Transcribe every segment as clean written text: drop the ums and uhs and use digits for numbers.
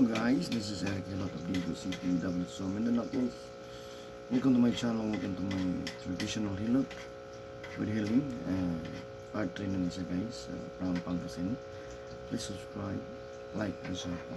Guys, this is Eric Hilot of Digos City, W Mindanao. Welcome to my channel, welcome to my traditional hilot with healing. Part 3 na siya, guys, from Pangasinan. Please subscribe, like, and share po.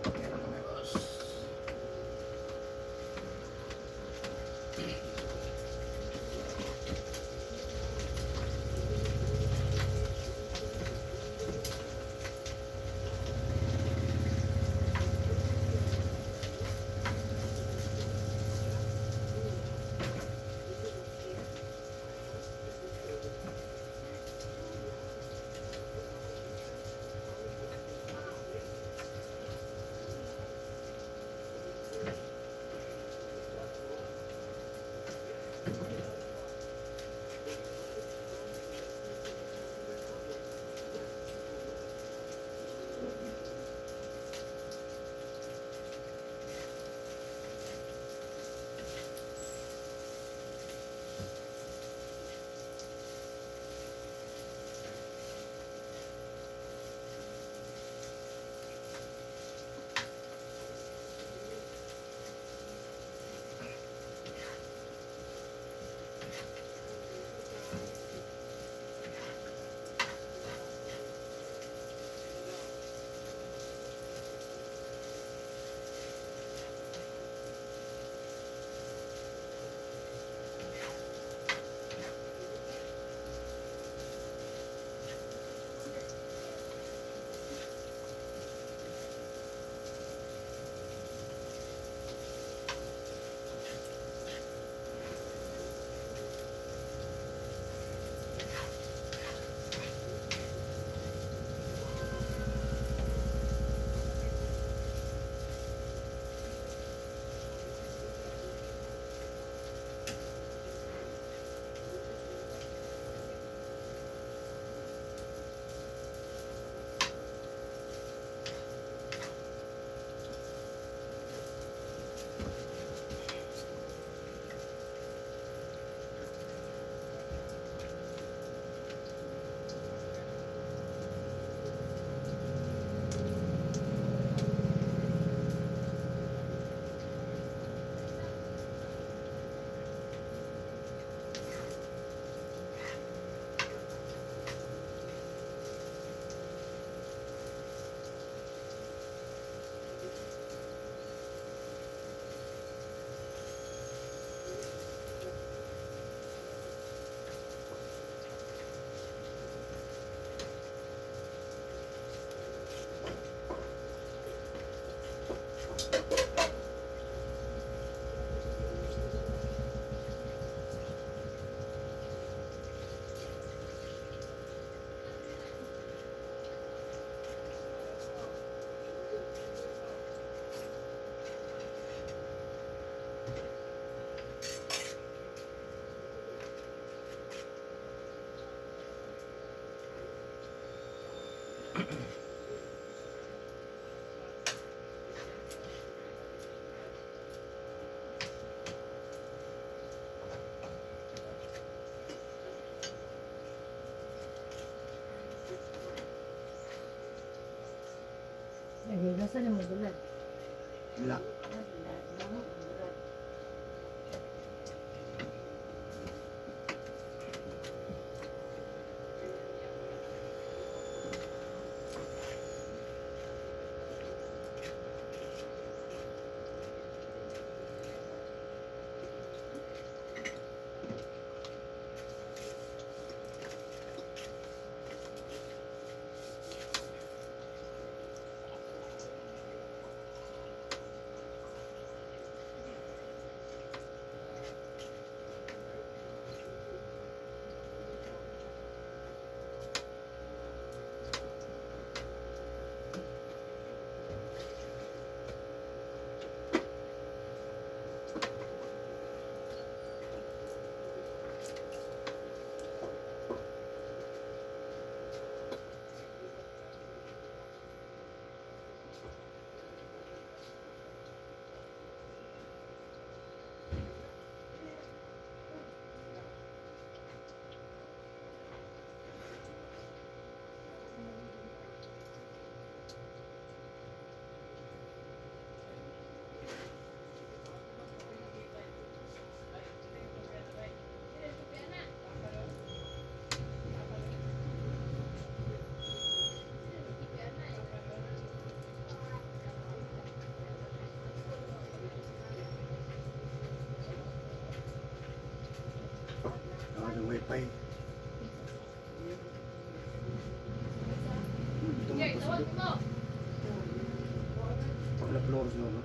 Okay na kami, boss. Nagigasa ni mo dulad. Wala. Dulad. Yung wifi. Dito mo pa sa Wala floors no, no?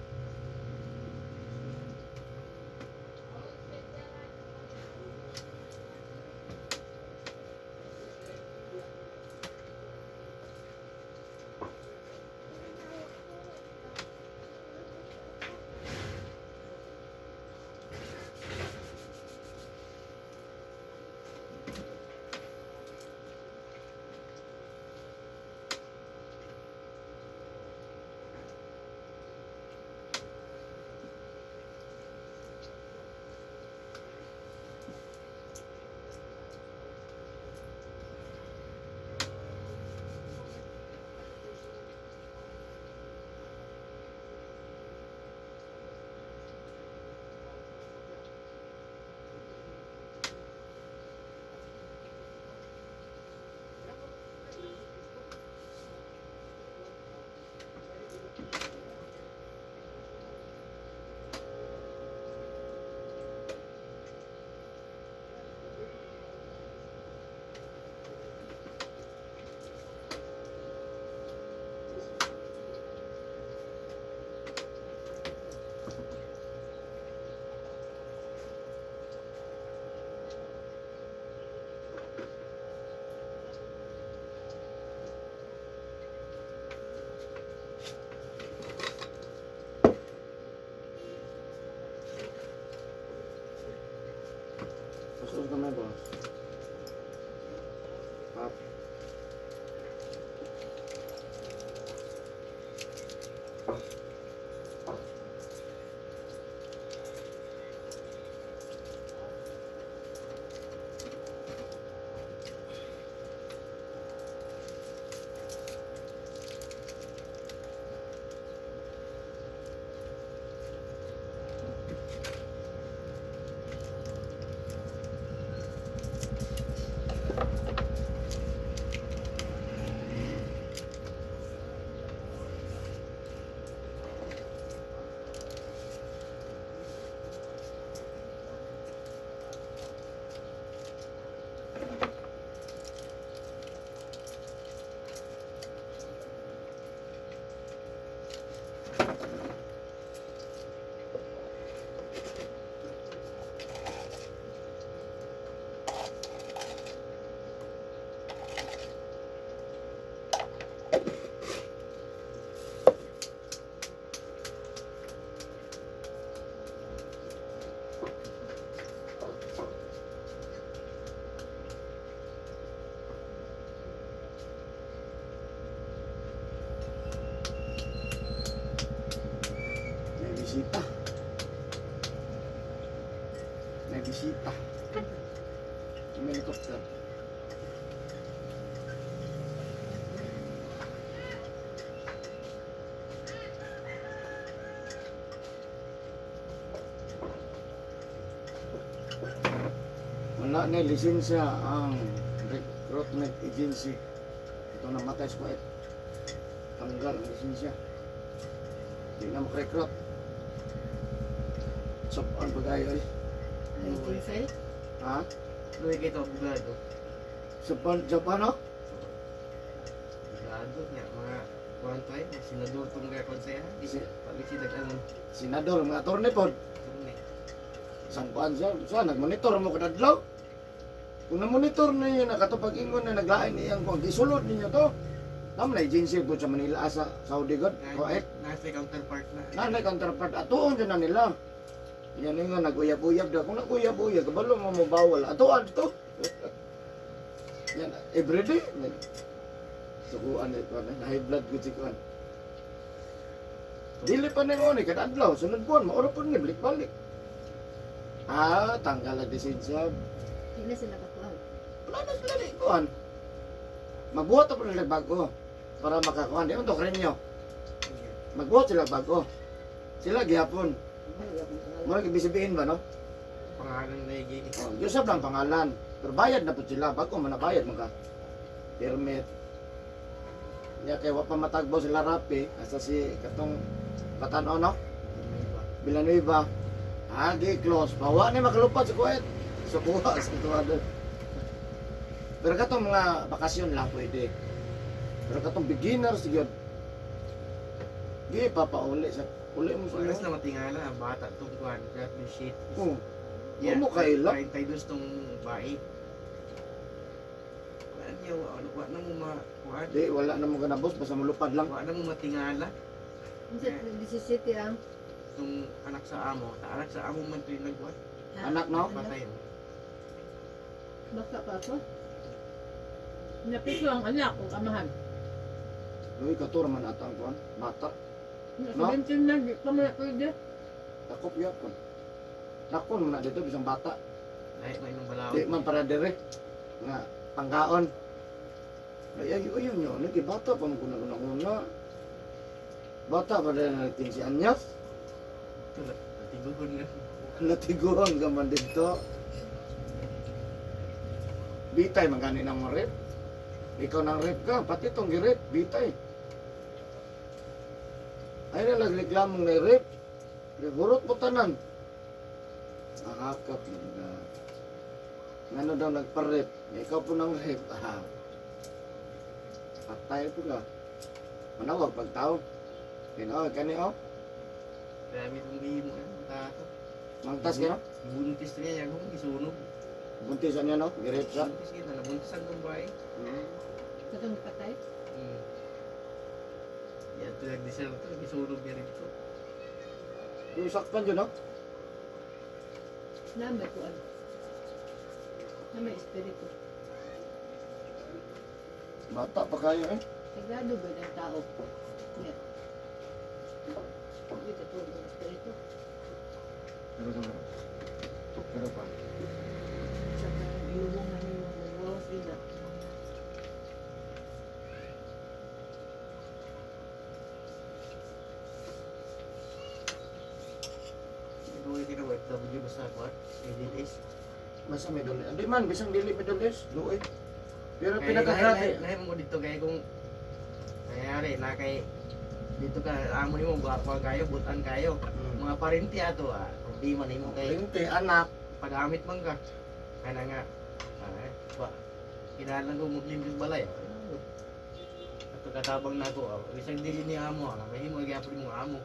Pasok kamay, boss. Pap. May bisita. May bisita. May helicopter. Wala na lisensya ang recruitment agency. Ito namatay sa Kuwait. Tanggal ang lisensya. Hindi na makarecruit. So, ang bagay ay. Agency? Ha? Luwi kayo ito, abogado. Japan, Japan, no? Abogado nga, mga kuwan to eh. Mga senador itong record sa'yo. Di pag sila ano, Senador, mga attorney po. attorney. Isang kuan siya. Siya, nagmonitor mo kadadlaw. Kung na-monitor ninyo na katupag ingon na naglain iyang kuan, gisulod ninyo to. Tama na agency po sa Manila, ah, sa Saudi God, Kuwait. Nasa counterpart na. Nanay counterpart, atuon dyan na nila. Yan nga, nag-uyab-uyab daw. Kung nag-uyab-uyab, kabalo mo mo bawal. Atuan to. Yan, everyday. Sukuan eh, kuan, eh, high blood ko si kuan. Dili pa na mo ni kada adlaw, sunod buwan, maura po ni, balik-balik. Ah, tanggal ang lisensya. Hindi na sila kakuha. Wala na sila ni kuan. Magbuhat pa nila bago para makakuan. Di man to krenyo. Magbuhat sila bago. Sila gihapon. Mura ibig sabihin ba no? Pangalan na yung Oh, Yusuf lang pangalan. Pero bayad na po sila. Bago man nabayad mga permit. Ya kay wa pa matagbo sila rapi asa si katong Batano no? Villanueva. Agi close. Bawa ni makalupad sa Kuwait. Sa kuha sa tuwa doon. Pero katong mga bakasyon lang pwede. Pero katong beginner sige. Di papauli sa uli mo sa Pares na matingala ang bata tong kuan, grabe shit. Oh. Yeah, mo kaila. 42 tong bae. Wala niya, wala, wala na mo ma, kuan. Di wala na mo ganabos basta mulupad lang. Wala na mo matingala Unsa 17 ang tong anak sa amo. Ta anak sa amo man to yung nagkuan. Anak no? Patay. Baka pa ako. Napiso ang anak o amahan. Luy kato man ata ang kuan, bata. No? No? 17 na, di pa man na pwede. Takop yapon. Nakon man na dito bisang bata. Lahi man imong balaod. Di man para dire nga panggaon. Ay ay ay nyo, nagi bata pa mo kuna kuna kuna. Bata pa dahil na 15 anyos. Ito, natigugon nga. Natiguan ka man dito. Bitay man gani ng mga rep. Ikaw nang rep ka, pati itong girep, bitay. Ay na nagreklamong na rep. Hurot mo tanan. Nakakap na. Ngano daw nagpa-rep. Ikaw po nang rep. Ah. Patay po ka. Manawag pagtao. Tinawag ka ni oh. Grabe itong gihimo eh, tato. Mangtas ka no? Buntis niya, yung gisunog. Buntis niya no? Girep siya. Buntis niya, nabuntisan tong bae. Katong patay. Yan, ito nag-deserto, gisunog niya rin ito. Yung sakpan yun, no? Na may kuan. Na may espiritu. Bata pa kayo eh. Sagrado ba ng tao? Yeah. Hindi ka tuod ng espiritu. Pero pero. Pero pa. Sa kanang ilubong na nimo magawas ina. Ikaw yung kinawa, FW basta ako, Middle East. Basta Middle East. Hindi man, bisang dili Middle East. Luoy. Pero Kaya pinakagrabe. lahi mo dito kay kung nangyari na kay dito ka amo nimo ba ba kayo butan kayo mga parente ato ah problema nimo kay Printe, anak. pagamit man ka kana nga ah, ba kinahanglan ko maglimpis balay ah. Ato katabang nako ah bisag dili ni amo ah mahimo gyapon imong amo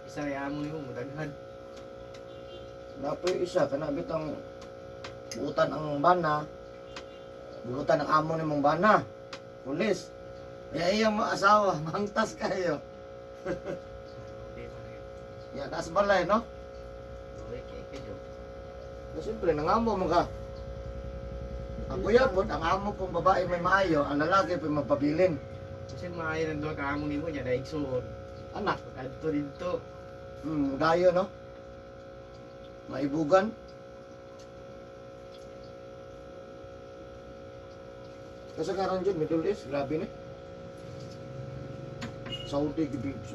isa ray amo nimo mudaghan. Napoy isa, kana bitang buutan ang bana. Buutan ang amo ni mong bana. Pulis. Kaya iyang mga asawa, mangtas kayo. Problema na yun. Ya, nasa balay, no? Oy, kay kay jo. Na siyempre, nangamo mo ka. Ang kuya po, ang amo kong babae may maayo, ang lalaki po mapabilin. Kasi maayo nang duha ka amo nimo nya daigsuon Anak, adto didto. Dayo, no? Maibugan. Kasi karon dyan, Middle East, grabe ni. Saudi,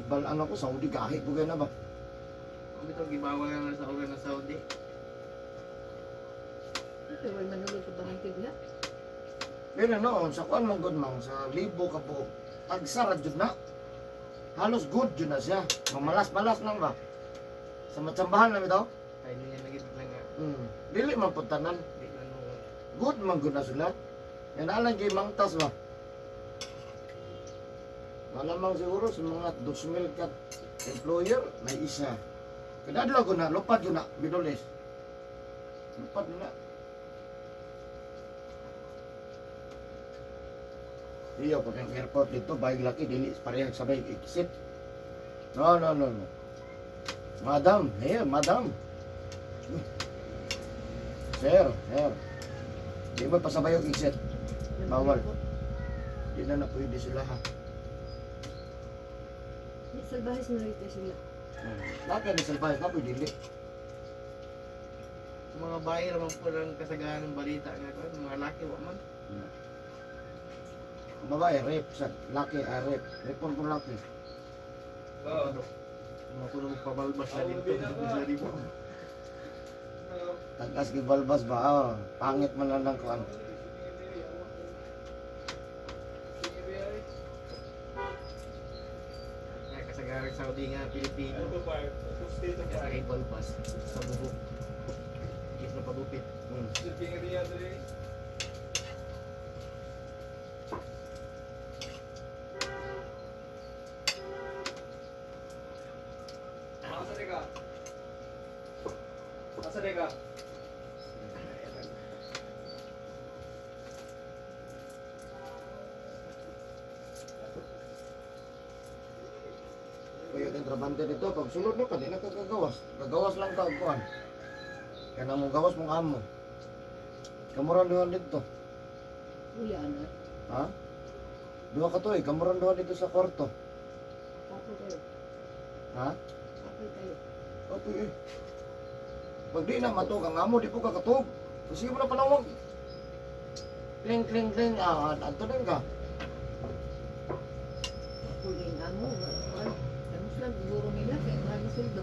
balaan ako, Saudi, gahi ko na ba? Ang bitaw gibawal na sa ulan ng Saudi. Pero wala manulog ka bahantid na. Pero noon, sa kuan mong good mang, sa libo ka po, tagsara dyan na. Halos good dyan na siya. Mamalas-malas lang ba? Sa matsambahan lang ito. Tayo niya nagit lang nga. Dili man po tanan. Di man mo. Good man good na sila. Yan alang kay mangtas ba? Malamang siguro sa mga 2,000 ka employer, may isa. Kada adlaw ko na, lupad ko na, Middle East. Lupad na. Iyo, pag ang airport dito, bayag laki, dili, parehang sabay exit. No, no, no, no. Madam, here, madam. Sir, sir. Di mo pasabay yung exit. Bawal. Di na na pwede sila ha. Salbahes na rito sila. Bakit ni salbahe na pwede dili. Sa mga bahay raman po ng kasagaran ng balita nga ko, mga laki wa man. Ang babae, rape. Sa laki, ah, rape. Rape po kung laki. Oo. Mga kuno mo pabalbas na dito sa libo. Tagas gibalbas ba? Oh, pangit man lang ng kuan. Nga kasagaran Saudi nga Pilipino. Kasi kay balbas sa buhok. Is na pagupit. Teka. Kaya kang trabante dito, pag sulod mo ka, di na ka kagawas. Kagawas lang ka, kuan. Kaya na mong gawas mong amo. Kamuran duha dito. Uya na. Ha? Duha ka to eh, kamuran duha dito sa kwarto. Kapoy kayo. Ha? Kapoy kayo. Opo eh. Pag di na matug ang amo, di po ka katug. Sige mo na panawag. Kling, kling, kling. Ah, ato din ka. Kapoy kayo ang amo. Kamus lang siguro nila. Kaya mahal na sweldo.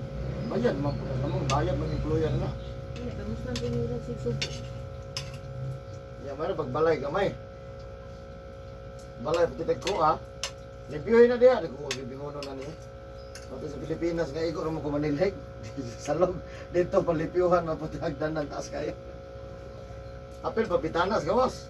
Bayad man po. Kamong bayad man employer na. Hindi, kamus lang tinira si Subo. Ya, meron pagbalay gamay. Balay pati ko ah. Libyuhin na diya, ko bibingono na niya. Pati sa Pilipinas nga igo ra mo ko manilhig. Salog dito palipyuhan maputi hagdanan taas kayo. Apil papitanas gawas.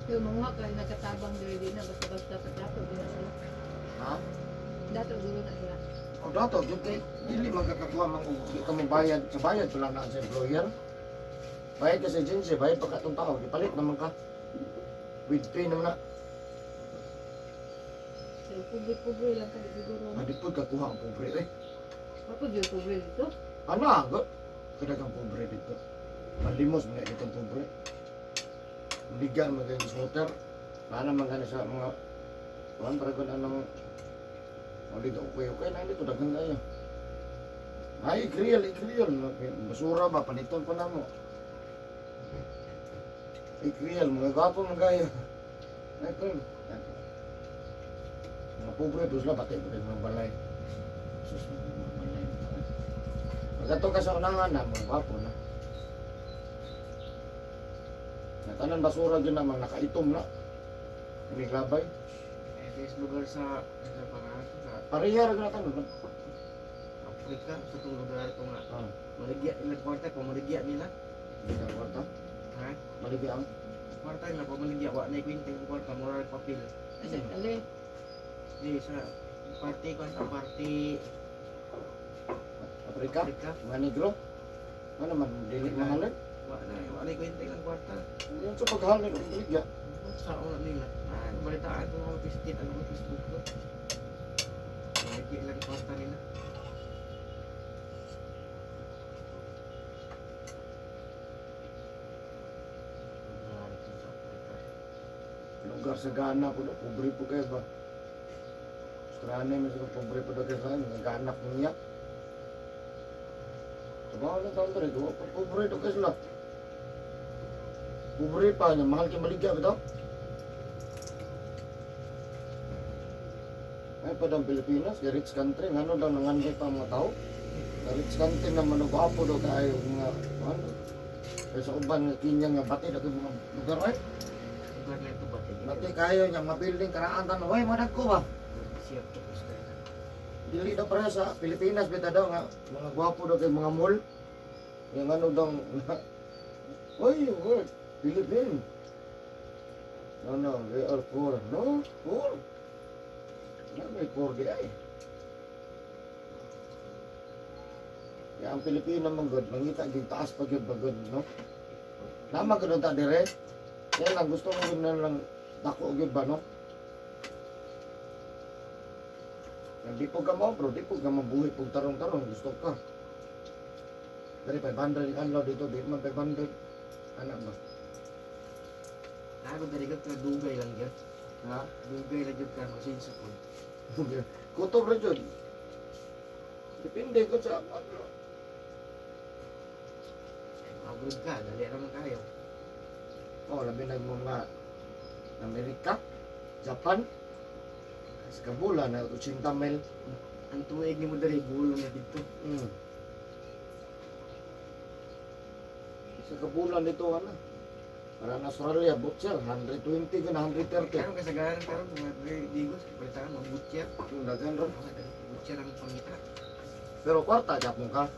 Yung mga kay nagkatabang diri di na basta-basta sa dato di na sila. Ha? Dato gulo na sila. O dato gyud kay dili man kakakuha man kung di ka mo bayad sa bayad pala na sa employer. Bayad ka sa agency, bayad pa ka itong tao, gipalit naman ka. With pay naman na. Pero pobre-pobre lang kadi siguro. Ah, di po kakuha ang pobre eh. Kapag yung pobre dito. Ana, go. Kadagang pobre dito. Malimos mga itong pobre. Liga mga yung scooter. Mana man gani sa mga kuan para kun anong o dito okay okay na dito daghang kayo. Ay, kriol, kriol. Basura ba paliton pa namo. Ay, kriol, mga gwapo mga kayo. Ay, kriol. Mga pobre, dos la batay ko mga balay. Sus, mga balay. Pagkato ka sa unangan na, mga gwapo na. Natanan basura dyan na, mga nakaitom na. Iniglabay. Eh, there's lugar sa pangalan sa Pareha rin na tanon. Africa sa itong lugar ito nga. Ah, Maligya ilang kwarta pamaligya nila. hindi ka kwarta. Ha? Maligya ang. Kwarta nila pamaligya wa na kwenta yung kwarta moral papel. Ay, sa kali. Di sa party ko sa party Afrika, Africa. mga negro. Ano man, dili mahalan. Wa na kwenta ilang kwarta. Yung sa paghahalin, ang maligya. Sa una nila. Ah, balitaan ko mga pistit ang mga Facebook ko. Maligya ilang kwarta nila. Lugar ito sa Africa. Lugar sa Ghana po, pobre po kayo ba? Australia, mas pobre po daw kayo sa mga Ghana po niya. Trabaho lang taon rin, pobre daw kayo sila. Pobre pa niya, mahal kayo maligya ba daw? Ay pa daw ang Pilipinas, the rich country, ngano daw nangandoy pa ang mga tao? The rich country naman, gwapo daw kayo mga, ano? Kaya sa uban nga Kenya nga bati daw kayo mga lugar ay. Lugar na ito ba? Bati kayo nga mga building karaan tan, way mga dagko ba? Siya to Australia. Dili daw pareho sa Pilipinas bitaw daw nga mga gwapo daw kay mga mall. Yung ano daw Oy, work Philippine. No, no, we are poor. No, poor. No, may poor di ay. Ya, ang Pilipino man gud, mangita gyud taas pa gyud bagod, no? Nama gud ta dire. Kaya lang gusto mo gyud na lang dako gyud ba, no? Kaya di po ka mo, bro, di po ka mabuhi pug tarong-tarong, gusto ka. Dari 500 ang adlaw dito, di man 500. Anak ba? Ako dali ka ka dugay lang gyud. Ha? Dugay lang gyud ka masinsa po. Kutob ra jud. Depende ko sa ano. Abroad ka, dali ra man kayo. Oh, labi na yung mga Amerika, Japan, sa Kabula na 80 mil. Ang tuig nimo dali gulo na dito. Sa Kabula nito ano. Para na Australia, butcher, 120 ka na 130. Karon kasagaran karon mga digos balitaan mo butcher. Yung daghan ron. Butcher ang pangita. Pero kwarta, Japon ka.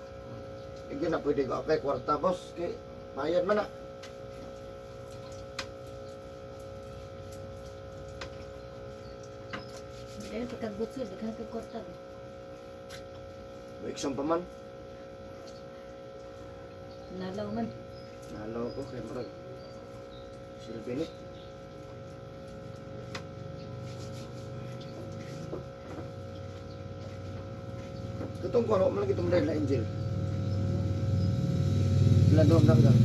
Hindi na pwede ko apply kwarta, boss. Kay, bayad man na. Dahil pagkagutsod, daghan kag kwarta. May exam pa man. Nalaw man. Nalo ko kay murag silbi ni. Katong ko ano man lagi itong na angel. Ilan doon hanggang.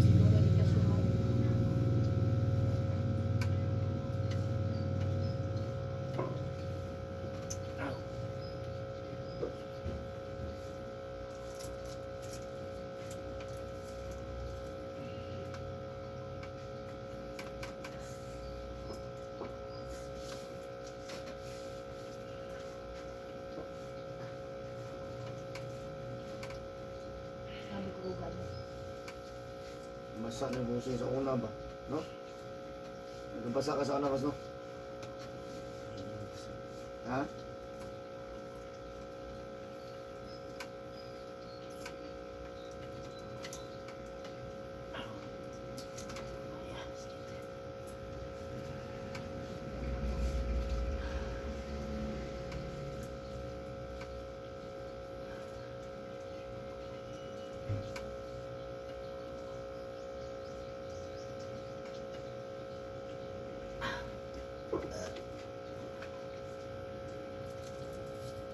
Siguro di ka sumaw. Sabi ko ugat. Basa na busing sa una ba? No? Nagbasa ka sa una bas no? Ha?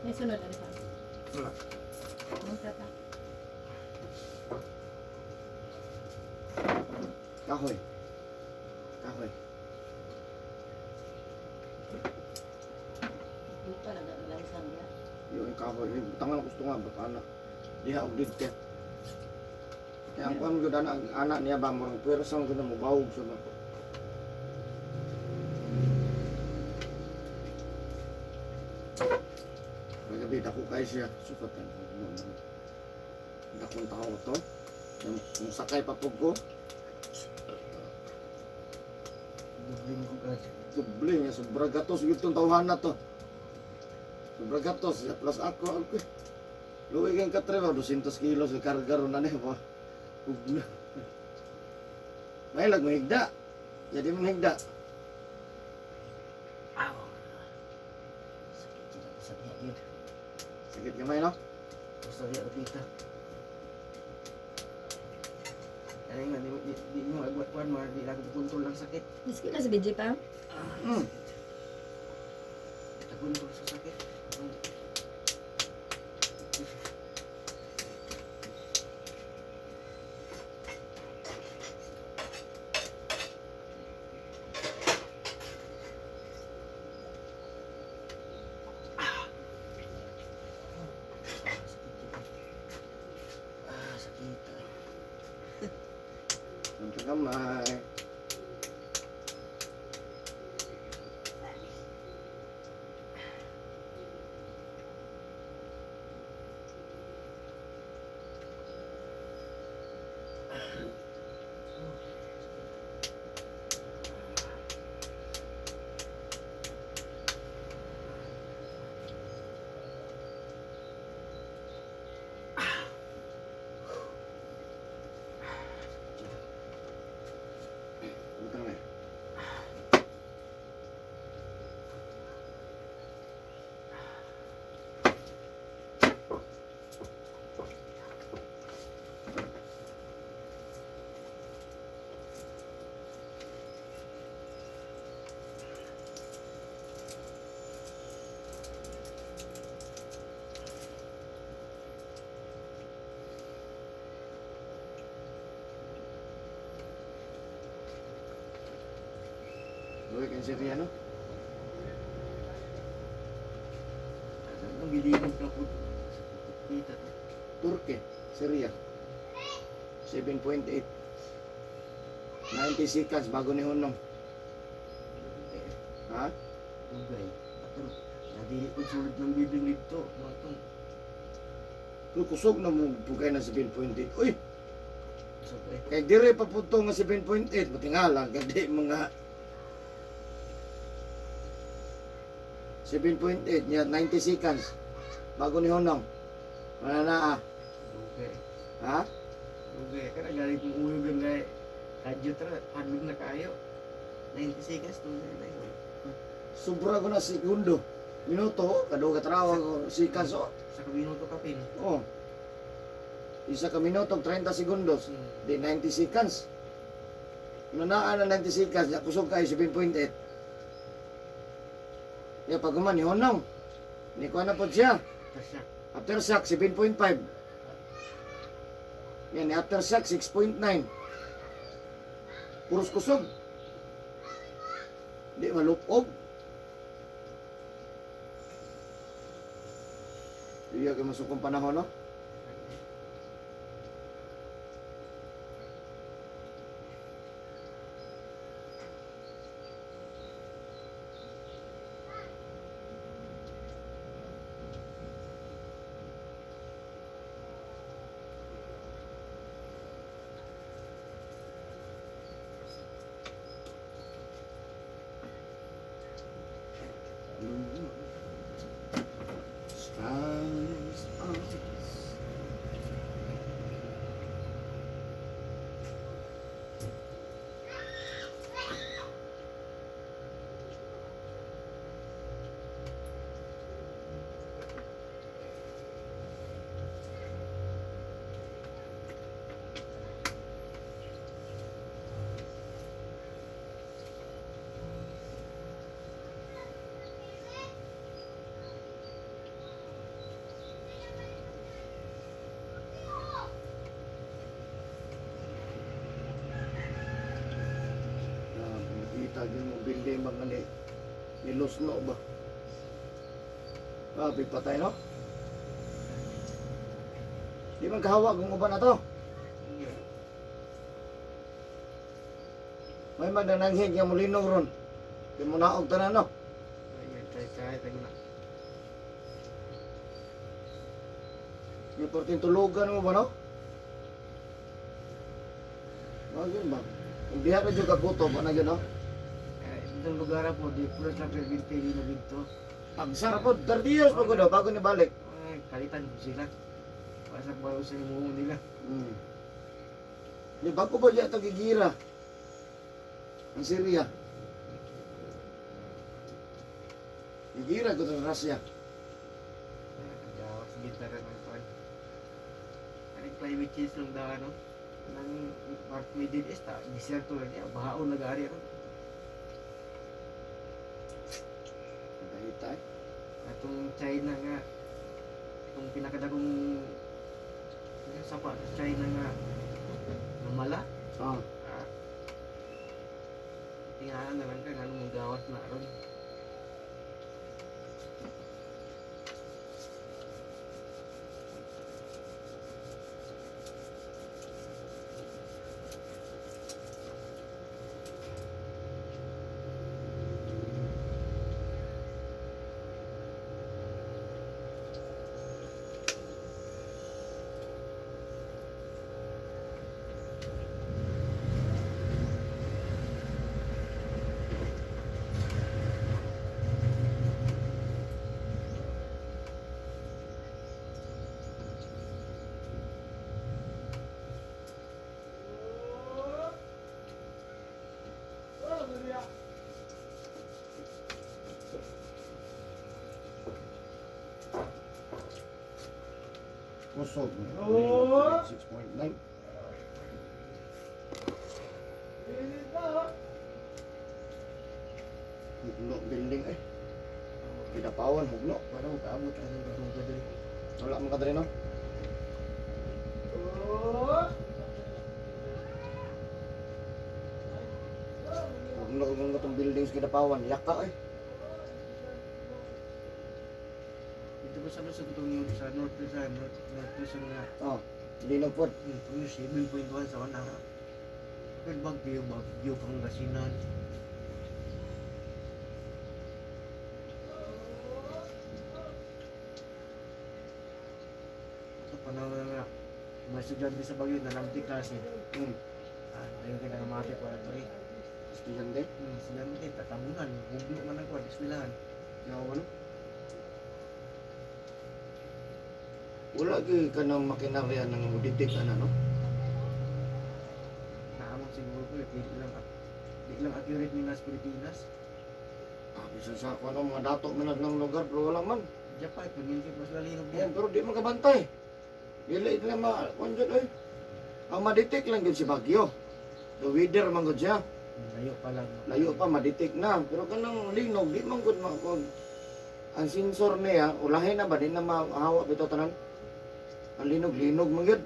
May sunod ano pa? Wala. Anong tata? Kahoy. Kahoy. Lupa na lang sangya. Yung kahoy. Yung tangan gusto nga ba anak. Diha og didte. Kaya ang kuan gyud anak, anak niya ba murag pwersa man gyud na mubawog sa ba. Kagabi dako kay siya sukat ang dakong tao to. Yung kung sakay pa pug ko, Dublin ko ka. doble niya sobra gatos gyud tong tawhan na to. Sobra gatos ya, plus ako ako. Luwi kang katre ba 200 kilos sa karga ron na niya ba. Ug- May lag mahigda. Jadi manghigda. Aw. Sakit jud ako sa diha yun. Sakit gamay no? Basta diha dita. Kaya nga, di mo agwat-kuan mo, di lang kontrol ang sakit. Miski na sa BJ pa. Mm. Kontrol sa sakit. Ah, sakit. Sakit gamay. Butang na. Luwi kang Syria no? Ang bilingin ka po. Kita to. Turkey, Syria. 7.8. 90 seconds bago ni Hunong. Ha? Dugay. Atong, nadili ko sulod ng bibing dito. Mga tong, Pero kusog na mo pugay na 7.8. Uy, so, eh, kay dire pa po to nga 7.8, matingala gadi mga 7.8 niya 90 seconds bago ni Hunong. Wala na ah. Dugay. Ha? Dugay. Kana galing kong uyog ang gay. Radyo tra, hadlog na kayo. 90 seconds, dugay na yun. Sobra ko na segundo. Minuto, kaduha ka trawa ko seconds oh. Sa kabinuto kapin. Oh. Isa ka minuto 30 segundos. Di 90 seconds. Nunaan na 90 seconds, ya kusog kayo 7.8. Ya pag human, ni Honong. Ni kuha na po siya. Tapos siya. After shock, 7.5. Yan, ni after shock, 6.9. Puros kusog. Di malupog. Iya kay masukong panahon, no? Stars eyes. Na makita gyud mo building mga ni Losno ba? Ah, patay no? Di man kahawa kung uban na to. Yeah. May madananghig nga mulinong ron. Kay munaog tanan no. Ay, try try tayo na. May porting tulugan mo ba no? Bagay ba? Kung diha na dyan kagutom, ano yun no? Eh, itong lugar po, di puro sa pervinte na dito. Pagsara po, 30 years pa ko daw, bago ni balik. Ay, kalitan po sila. Basta bago sa imuong nila. Di bago ba diya ito gigira? Ang Syria. Gigira ko sa Russia. Gawas gitara ng kwan. Anong climate change lang daw ano? Nang Mark Middle East, ah, diserto lang niya. Bahaon nag-ari ano. Dahita eh. Atong China nga, itong pinakadagong ano, sapa sa China nga namala. Ah. Ah, tingnan na lang ka, nga mong gawas na ron. Kusog. Oh! 6.9. Hugno building eh. Pinapawan, hugno. Parang kaabot ang itong kadali. Wala mo kadre no? Hugno kung itong buildings kinapawan. Yaka eh. Dito ba sa Luzon, itong sa North Luzon, North Luzon nga, Oh, linog po. itong 7.1 sa una. Pero Bagyo, Bagyo, Pangasinan. Ito panahon na nga, may estudyante sa Bagyo, nalamti klase. Ah, ayun ka nakamati ko ito eh. Estudyante. Estudyante, tatamunan, buglo man ang kwan, eskwelahan. Yawa no? Wala gyud ka ng makinarya ng mudidik ana no? Naamang siguro ko, eh, di lang accurate nila sa Pilipinas. Ah, bisan sa ako ano, mga dato man ng lugar, pero wala man. Japan, pag hindi mas lalinog Yan, yan. pero di man kabantay. Dili nila ma kuan jud oy. Ang madetect lang gyud si Bagyo. The weather man gud siya. Layo pa lang. Layo pa madetect na, pero kanang linog di man gud ma kuan. Ang sensor niya, ulahin na ba di na mahawa bitaw tanan. Ang linog linog man gyud.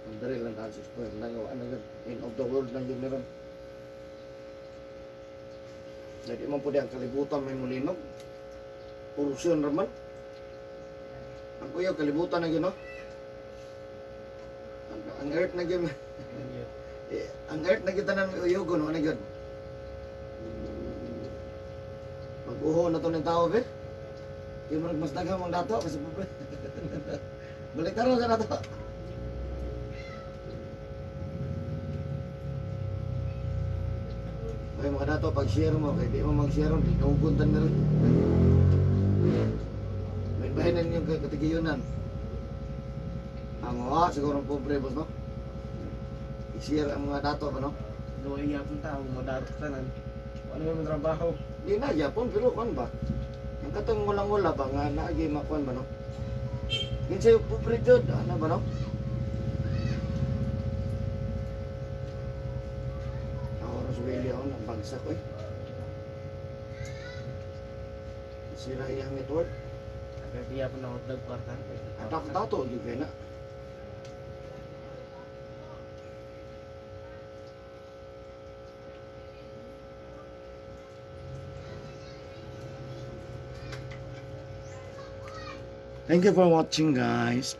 Ang dali lang tayo sa spoil na yung ano yun, end of the world na yun meron. Dahil di man po di ang kalibutan may mulinog. Korupsyon raman. Ang kuya, kalibutan na yun, no? Ang earth na yun, eh, ang earth na kita ng uyugon, ano yun? Pag-uho na to ng tao, be. Yung mga mas daghang mga dato, kasi pobre. Balik taron sa dato. Ay mga dato, pag share mo, kaya di mo mag-share, di nauguntan na rin. May bahay na ninyong katigiyunan. Ang mga, siguro ang pobre, boss, no? I-share ang mga dato ba, no? Doon iya pong tao, madatot tanan. Ano may mga trabaho? Di na, Japon, pero kuan ba? Ang katong ngulang-ngula ba, nga naagi makuan ba, no? Kinsa yung pobre jud, ano ba, no? Ako rin sa Willie, ako, nang bagsak, oy. Sira iyang network. Kaya iya po na hotdog kwarta. Atak tato, gyud kay na. Thank you for watching, guys.